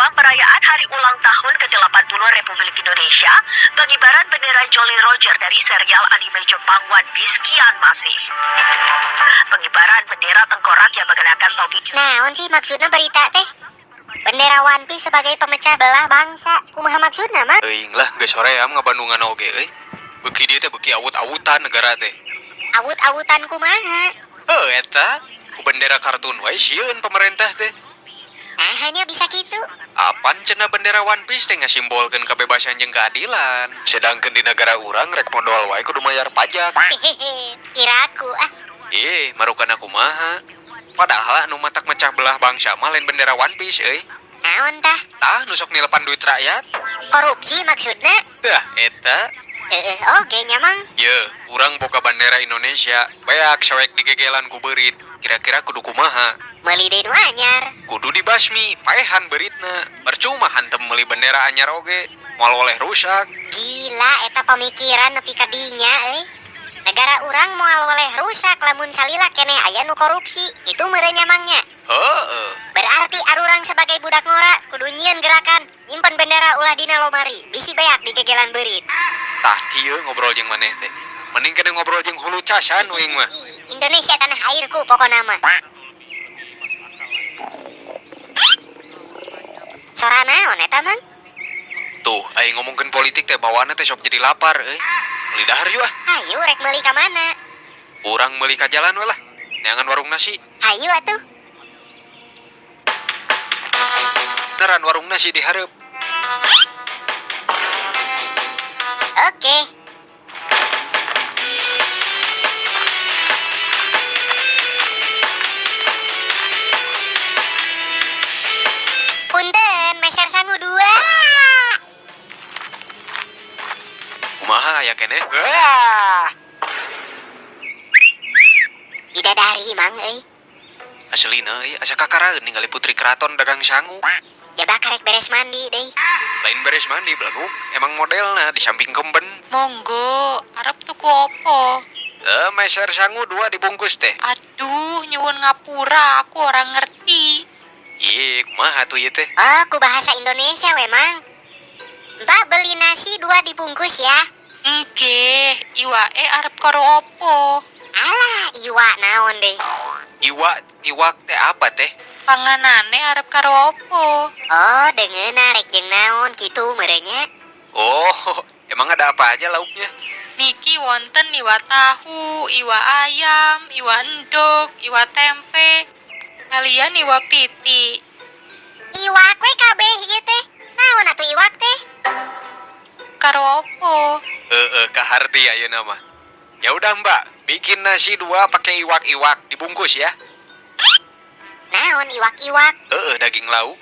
Dalam perayaan Hari Ulang Tahun ke-80 Republik Indonesia, pengibaran bendera Jolly Roger dari serial anime Jepang One Piece kian masif. Pengibaran bendera tengkorak yang mengenakan topi Naon sih maksudnya berita teh? Bendera One Piece sebagai pemecah belah bangsa. Kumaha maksudna, Mang? Teuing lah, geus hoream ngabandungan oge euy. Beuki dieu teh beuki awut-awutan negara teh. Awut-awutan kumaha? Heuh eta, ku bendera kartun wae sieun pemerintah teh. Nah, hanya bisa gitu. Apan cenah bendera One Piece teh ngasimbolkeun kebebasan jeung keadilan. Sedangkan di negara urang rek modal wae kudu mayar pajak. Hehehe, piraku ah. Ih, marukana kumaha? Padahal anu matak mecah belah bangsa mah lain bendera One Piece euy. Naon tah? Tah nu sok nilepan duit rakyat. Korupsi maksudna? Dah eta. Heeh, oge nya, Mang. Ye, urang boga bandera Indonesia, beak soek digegelan ku beurit. Kira-kira kudu kumaha? Meuli deui nu anyar. Kudu dibasmi, paehan beuritna. Percuma hantem meuli bendera anyar oge, moal oleh rusak. Gila eta pemikiran nepi ka dinya euy. Negara urang moal woleh rusak lamun salila keneh aya nu korupsi. Kitu meureun nya, Mang, nya. Heeh. Berarti arurang sebagai budak ngora kudu nyieun gerakan nyimpen bendera ulah dina lomari, bisi beak digegelan beurit. Tah kieu ngobrol jeung maneh teh. Mending kena ngobrol jeung hulu casan uing mah. Indonesia tanah airku pokona mah. Sora naon eta, Mang? Tuh, aing ngomongkeun politik teh bawaanna teh sok jadi lapar euy. Meuli dahar yuk ah. Ayo, rek meuli ka mana? Urang meuli ka jalan we lah. Neangan warung nasi. Hayu atuh. Beneran warung nasi di hareup. Oke. Punten, meser sangu dua. Kumaha aya keneh? Wah. Bidadari, Mang, euy. Aslina euy, asa kakaraeun ningali putri keraton dagang sangu. Jaba karek beres mandi deh. Lain beres mandi belagu, emang modelna di samping kemben. Monggo, arep tuku opo? Eh, meser sangu dua dibungkus teh. Aduh, nyuwun ngapura, aku ora ngerti. Ih, kumaha tuh ieu teh? Oh, ku bahasa Indonesia we, Mang. Mbak, beli nasi dua dibungkus ya. Nggih, iwake arep karo opo? Alah, iwak naon deh. Iwak, iwak teh apa teh? Panganane arep karo opo? Oh, deungeuna rek jeung naon kitu meureun nya. Oh, emang ada apa aja lauknya? Niki wonten iwak tahu, iwak ayam, iwak endok, iwak tempe, kalian iwak pitik. Iwak we kabeh ieu teh. Naon atuh iwak teh? Karo opo? Heeh, kaharti ayeuna mah. Ya udah, Mbak, bikin nasi dua pakai iwak-iwak dibungkus ya. Naon iwak-iwak? Heeh, daging lauk.